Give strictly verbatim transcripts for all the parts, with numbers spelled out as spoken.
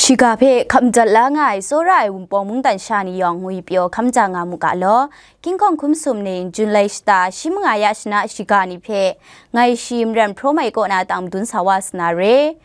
Shiga hpe hkap madat la nga ai tsawra ai Wunpawng mungdan sha ni yawng ngwi pyaw hkam ja nga mu ga law. King Hkawng hkum sum ning Jun lai shata shi manga ya shana shiga ni hpe ngai shi Maren Hpraw Mai kaw na tang madun sa wa sa na re.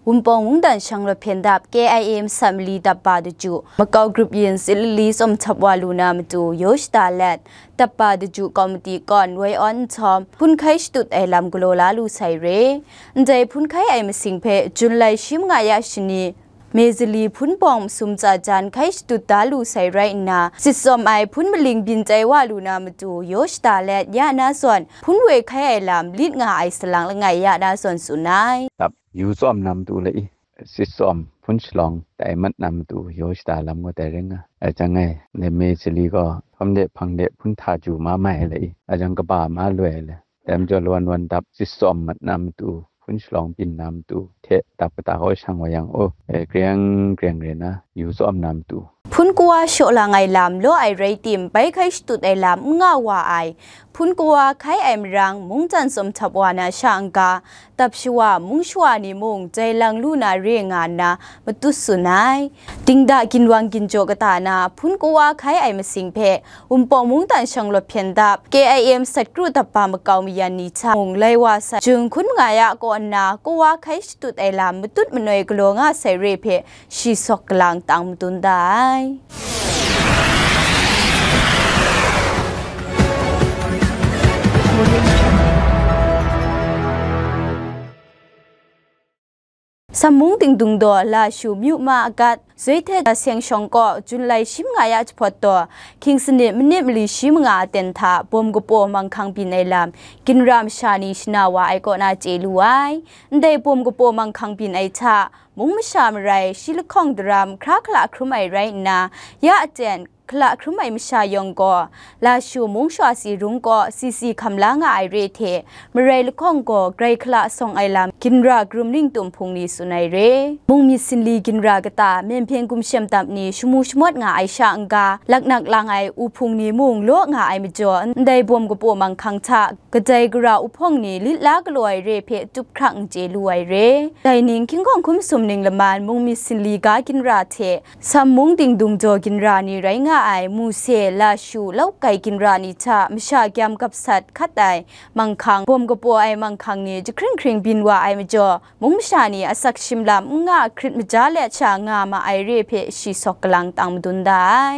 Wunpawng mungdan shanglawt hpyen dap K I A masat mali dap ba daju, Makau grup yin tsit lali tsawm htap wa lu na matu yaw shada let, dap ba daju kawmiti kawn woi awn nhtawm, hpun hkai shatut ai lam galaw la lu sai re. Ndai hpun hkai ai masing hpe Jun lai shi manga ya shani, Mezali hpun bawng masum tsa jan hkai shatut da lu sai rai nna, sit tsawm ai hpun maling byin tai wa lu na matu yaw shada let ya na zawn, hpun woi hkai ai lam lit nga ai salang langai ya na zawn tsun ai. Dap yu tsawm na matu lai i, sit tsawm hpun shalawng tai mat na matu yaw shada lam ngut ai ring nga ai jang e, Mezali gaw hpam de hpang de hpun hta ju ma mai ai lai i, a jang kaba ma loi ai le. Dai majaw lawan wan dap sit tsawm mat na matu, hpun shalawng byin na matu hte dap kata hkaw shang wa yang, o, e, kreng kreng re na, yu tsawm na matu. Hpun kawa shaw lang ai lam law ai rai tim, bai hkai shatut ai lam n nga wa ai, hpun kawa hkai ai marang mungdan tsawm htap wa na sha n-ga, dap shawa mung shawa ni mung jai lang lu na re nga nna matut tsun ai. Dingda ginwang ginjaw kata na hpun kawa hkai ai masing hpe, Wunpawng mungdan shanglawt hpyen dap, K I A masat kru dap ba makau mayan ni hta mung lai wa sai, jun hkun manga ya kaw nna kawa hkai shatut ai lam matut manoi galaw nga sai re hpe shi sawk galang tang madun da ai. Sammung Dingdung daw Lashu myu ma agat, Zuitheta Seng shawng kaw Jun lai shi manga ya jahpawt taw, hkying sanit manit mali shi manga aten hta bawm kapaw manghkang byin ai lam, ginra masha ni shana wa ai kaw na chye lu ai. Ndai bawm kapaw manghkang byin ai hta, mung masha marai shi lahkawng daram hkra hkala hkrum ai rai nna, ya aten, hkala hkrum ai masha yawng gaw, Lashu mung shawa si rung kaw si si hkam la nga ai re hte, marai lahkawng gaw grai hkala sawng ai lam, ginra karum ning tum hpung ni tsun ai re. Mung myit sinli ginra kata, Myen hpyen gumshem dap ni shamu shamawt nga ai sha n-ga, laknak lang ai u hpung ni mung law nga ai majaw, ndai bawm kapaw manghkang hta, kadai gara uhpawng ni lit la galaw ai re hpe tup hkrak n chye lu ai re. Dai ning, Hkying Hkawng hkum sum ning laman mung myit sinli ga ginra hte, Sammung Dingdung daw ginra ni rai nga ai, Muse, Lashu, Laukai ginra ni hta masha gyam gap sat hkat ai manghkang, bawm kapaw ai manghkang ni jahkring hkring byin wa ai majaw, mung masha ni asak shim lam n nga hkrit maja let sha nga ma ai re hpe shi sawk galang tang madun da ai.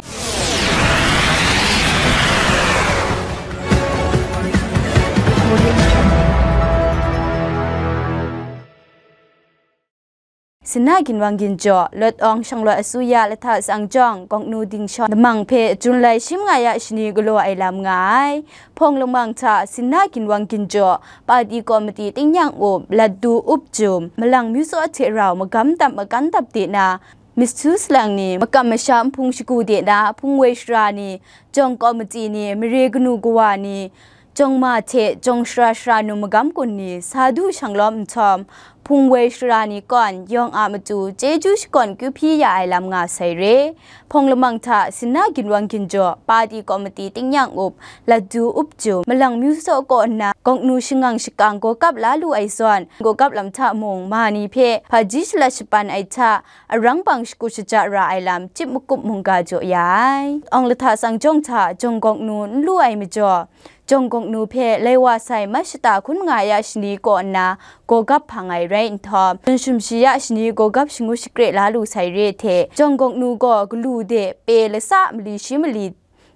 Sinna ginwang ginjaw, Lawt Awng shanglawt asuya lahta tsang jawng, Gawknu Dingshawng lamang hpe Jun lai shi manga ya shani galaw ai lam nga ai. Hpawng lamang hta Sinna ginwang ginjaw, Pati Kawmiti tingnyang up, Latdu Up Jum, Malang Myu Tsaw hte rau magam dap makan dap de na, Mistu Salang ni, makam masha nhpung shagu de na, Hpung Woi Sara ni, Jawng Kawmiti ni, Mare Kanu Kawa ni, Jawng Ma hte Jawng Sara Sara Num Magam Kun ni, sa du shanglawm nhtawm, Hpung Woi Sara ni kawn yawng a matu chyeju shakawn kyu hpyi ya ai lam nga sai re. Hpawng lamang hta Sinna ginwang ginjaw, Pati Kawmiti tingnyang up, Latdu Up Jum, Malang Myu Tsaw kaw nna, Gawknu shangang shakang gawgap la lu ai zawn, gawgap lam hta mung, ma ni hpe hpaji shalat shapan ai hta, arang bang shakut shaja ra ai lam chyip makup mungga jaw ya ai. Awng lahta tsang jawng hta Jawng Gawknu n lu ai majaw, Jawng Gawknu hpe lai wa sai Mach shata hkun manga ya shani kaw nna gawgap hpang ai rai nhtawm, Jun Shum Shi ya shani gawgap shangu shakre la lu sai re hte, Jawng Gawknu gaw galu de pe lasa mali shi mali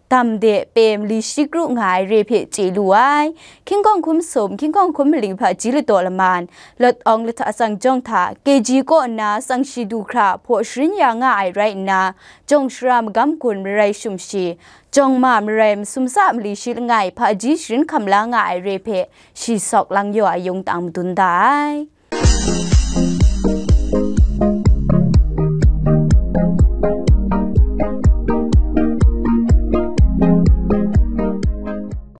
dam de pe mali shi kru nga ai re hpe chye lu ai. Hkying Hkawng hkum sum, Hkying Hkawng hkum maling hpaji ladaw laman, Lawt Awng lahta tsang jawng hta, K G kaw nna tsang shi du hkra hpaw sharin ya nga ai rai nna, Jawng Sara Magam Kun Marai Shum Shi, Jawng Ma Marai Masum Tsa mali shi langai hpaji sharin hkam la nga ai re hpe shi sawk lang yaw ai yung tang madun da ai.